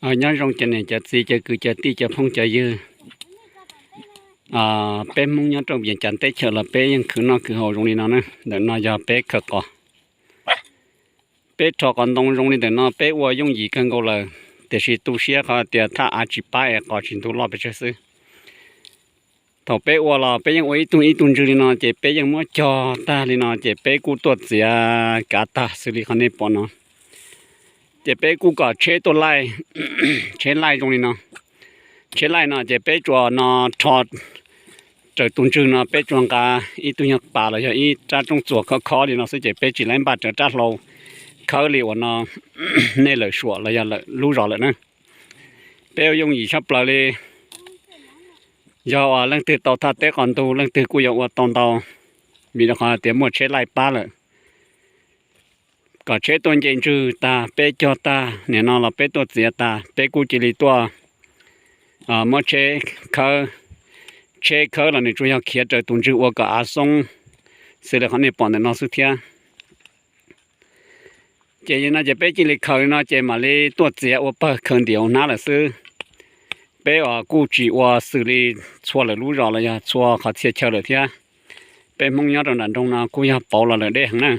Nyob zoo cov niam cov txiv cov kwv cov tij cov phooj cov ywg. Peb Hmoob nyob rau Vias Cas teb chaws los peb yeej khwv noj khwv haus zoo li no na. Ntawm no yog peb khaws qos, peb rho qos ntoo zoo li ntawm no peb ua yooj yim kawg nkaus lawm, tiam sis tu siab qhov tias thaj av tsis pab es qos tsis ntug loj pes tsawg xwb. Thaum peb ua los peb yeej ua ib tug ib tug ntswg li no ces peb yeej muab cog tag li no ces peb kuj tuaj txiav kav tag xws li qhov nej pom no. Ces peb kuj kom tsheb tuaj laij, tsheb laij zoo li no. Tsheb laij no ces peb tsuas no rho raws tus ntswg no peb tsuas nqa ib tug nyuag pas los yog ib rab roob txuas khov khov li no xwb ces peb tsis laib npaj raws rab hlau khawb li uas no nej lawm suam los yog lawm lub zos lawm na. Peb ua yooj yim tshaj plaws li. Yog uas leej twg tau thaj teb qos ntug leej twg kuj yuav ua tau ntau, vim rau qhov tias muaj tsheb laij pab lawm. Kom tsheb tuaj nce ntswg tag peb cog tag, nim no los peb tuaj txiav tag peb kuj cia li tuaj muab tsheb khawb. Tsheb khawb los nws tsuas yog khiav raws tus ntswg ua kom av xoob xws li qhov nej pom ntawm no xwb thiab. Ces no ces peb cia li khaws li no ces mam li tuaj txiav ua pawg khaws ntiav hnab lawm xwb. Peb uas kuj tsis ua xws li txhua lawm lub zos los yog txhua qhov txhia chaw lawm thiab. Peb Hmoob nyob rau nram nroog no kuj yog pauv los lawm deb heev na.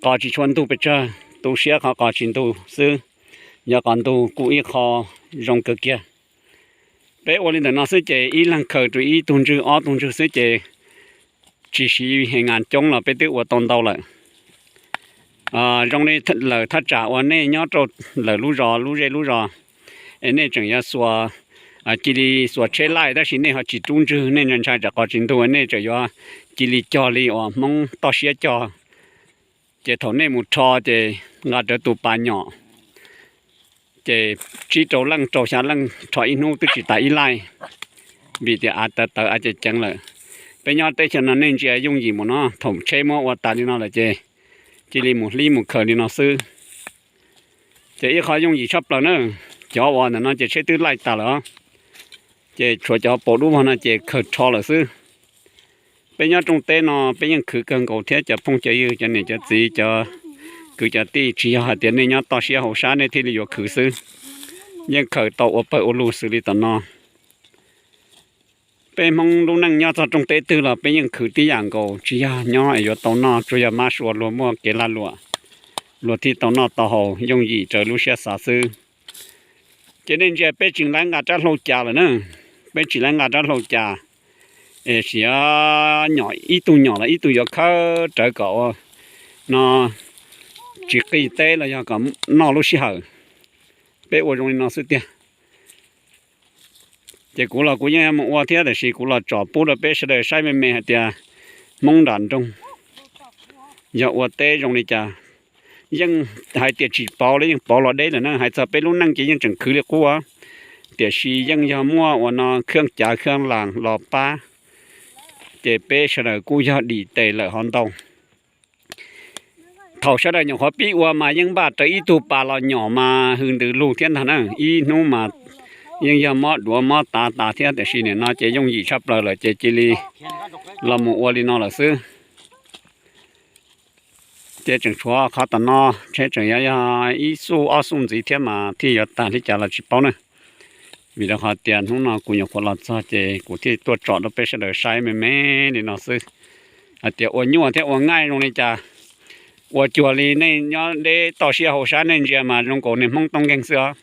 Qos tsis tshua ntug pes tsawg, tu siab qhov qos tsis ntug xwb. Yog qos ntug kuj ib qho zoo kawg kiag. Peb ua li ntawm no xwb ces ib leeg khaws rau ib tug ntswg ob tug ntswg xwb ces tsis siv heev coob los peb twb ua tau ntau lawm. Zoo li lawm thaj tsam uas nej nyob rau lawm lub zos lub zej lub zos es nej tseem yuav xuas, cia li xuas tsheb laij tab sis nej ho tsis rub ntswg, nej ntshai tsam qos tsis ntug nej tseem yuav cia li cog li uas Hmoob toj siab cog. Ces thaum nej mus rho ces nqa rawv tus pas nyom, ces tsib rau leej rau xya leej rho ib hnub twb tsis tas ib laij, vim tias av tawv tawv av ceev ceev lawm. Peb nyob teb chaws no nej ntsia yooj yim mus no, thaum tsheb muab ua tas li no lawm ces cia li mus hlib mus khaws li no xwb. Ces ib qho yooj yim tshaj plaws na. Cov uas ntawm no ces tsheb twb laij tas lawm, ces tshuav cov paus dub vog no ces khaws rho lawm xwb. Peb nyob rooj teb no peb yeej khwv kawg nkaus thiab cov phooj cov ywg cov niam cov txiv cov kwv cov tij, tsis yog hais tias nej nyob toj siab hauv sab nej thiaj li yuav khwv xwb. Yeej khaws tau ua pawg ua lug xws li tom no. Peb Hmoob lub neej nyob txog rooj teb twg los peb yeej khwv tib yam nkaus, tsis yog nyob es yuav tau noj, tsuas yog mab sua luag muaj kev lag luam, luag thiaj tau noj tau haus yooj yim raws lub siab xav xwb. Ces nej ntsia peb tsis laib nqa rab hlau cas lawm na, peb tsis laib nqa rab hlau cas, es siav nyom ib tug nyom los ib tug yuav khawb rawv kom ua no tsis qij teb los yog kom noj lub sij hawm. Peb ua zoo li no xwb tiag. Ces kuv los kuv yeej mus ua thiab, tiam sis kuv los tsom pub rau peb sawv daws saib me me hais tias Hmoob nram nroog yog ua teb zoo li cas. Yeej hais tias tsis pauv li yeej pauv los deb lawm na, hais txog peb lub neej ces yeej tseem khwv li qub, tiam sis yeej yog muaj ua no khab cav khab las los pab, ces peb sawv daws kuj yog dim tes lawm hov ntau. Thaum sawv daws nyuam qhuav pib ua mas yeej npaj raws ib tug pas los nyom mas hws ntws lug thiab ntag na, ib hnub mas yeej yog mob duav mob tav tas thiab, tiam sis nim no ces yooj yim tshaj plaws lawm ces cia li los mus ua li no lawm xwb. Ces tseem tshuav qhov tom no, tsheb tseem yuav yog ib xuj ob xuj ntxiv thiab mas thiaj yuav tag li cas los tsis paub na. Vim rau qhov tias hnub no kuv nyuam qhuav los txog ces kuv thiaj tuaj tsom rau peb sawv daws saib me me li no xwb, hais tias ua nyuaj thiab ua nqaij zoo li cas. Ua cuag li nej nyob deb toj siab hauv sab nej ntsia mas zoo nkaus niag Hmoob toob nkeeg xwb os,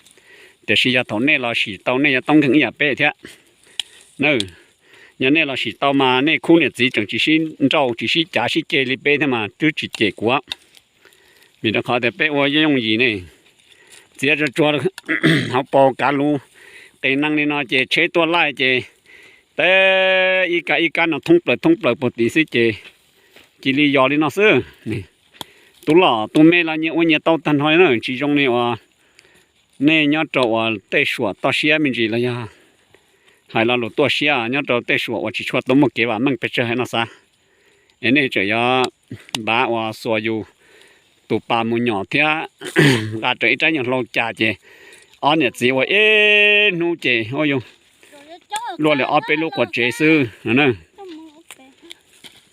tiam sis yog thaum nej los sim tau nej yuav toob nkeeg ib yam peb thiab. Yog nej los sim tau mas nej khub niam txiv tseem tsis sib nrauj tsis sib cav sib ceg li peb thiab mas twb tsis cem kuv. Vim rau qhov tias peb ua yooj yim ne, txiav tsuag tsuag hauv paus kav lub qe nees li no ces tsheb tuaj laij ces teb ib kab ib kab no thoob plaws thoob plaws puag tid xwb ces cia li yos li no xwb. Tus loj tus me los nyias ua nyias tau tag nrho li na, tsis zoo li uas nej nyob rau uas tej suam toj siab me ntsis los yog hais lo lus tuaj siab nyob rau tej suam uas tsis tshua tau muaj kev vam meej pes tsawg hais no xav, es nej tseem yuav npav uas xuas yus tus pas mus nyom thiab nqa raws ib rab nyuag hlau cas ces ob niam txiv ua ib hnub ces ua yus luaj li ob peb lub quav tsev xwb no na.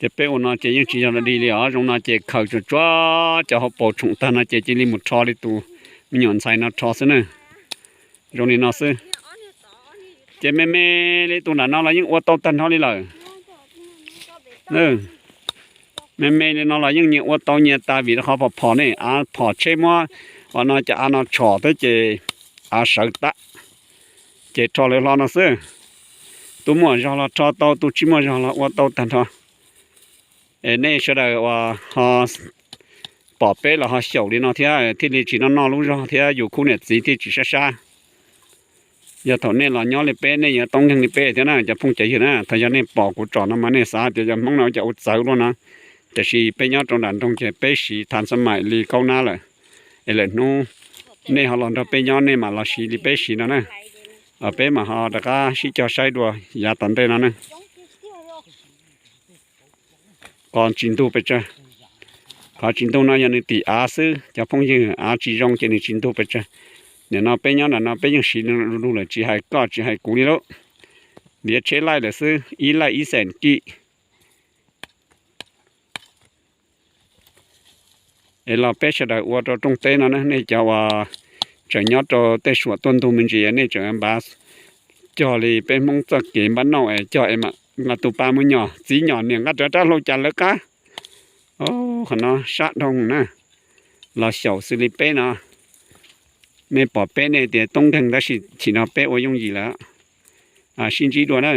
Ces peb ua no ces yeej tsis yog lo dig li os, zoo no ces khaws tsuag tsuag cov hauv paus tshoom tag no ces cia li mus rho li tus me nyuam ntxhais no rho xwb na. Zoo li no xwb. Ces me me li tus nram no los yeej ua tau tag nrho li lawm. Me me li no los yeej nyias ua tau nyias tas vim rau qhov phom phom ne, av phom tsheb muab ua no ces av no tshom thiab ces av sawv tag. Ces rho lawv hlo no xwb. Tus muaj zog los rho tau, tus tsis muaj zog los ua tau tag nrho. Es nej sawv daws uas ho pom peb los ho xyaum li no thiab thiaj li tsis noj noj lub zog thiab yus khub niam txiv thiaj tsis sab sab. Yog thaum nej los nyob li peb nej yuav toob nkeeg li peb thiab na cov phooj cov ywg na. Thaum yog nej pom kuv tsom no mas nej xav tias yog Hmoob no cas ua txawv luaj no. Tiam sis peb nyob rau nram nroog ces peb siv thav xab maim li kaub nab lawm. Es lawm hnub nej ho los nrog peb nyob nej mam los siv li peb siv no na. Peb mam ho rov qab sib cog saib dua yav tom ntej no na. Qhov tsis ntug pes tsawg, qhov tsis ntug no yog nws tim av xwb cov phooj ywg, av tsis zoo ces nws tsis ntug pes tsawg. Nim no peb nyob nram no peb yeej siv du lug lawm tsis hais koj tsis hais kuv li lauj. Liav tsheb laij lawm xwb, ib laij ib xees kij. Es los peb sawv daws ua rau rooj teb no na, nej cov uas tseem nyob rau tej suam tuaj ntug me ntsis nej tseem npav cog li peb Hmoob txoj kev npab nauj es cog es nqa tus pa mus nyom txiv nyom niam nqa rawv rab hlau cas lawv qab. Qhov no sab dhau na, los xyaum xws li peb no. Nej pom peb nej tias toob nkeeg tab sis chim no peb ua yooj yim lawm. Sib ntsib dua na.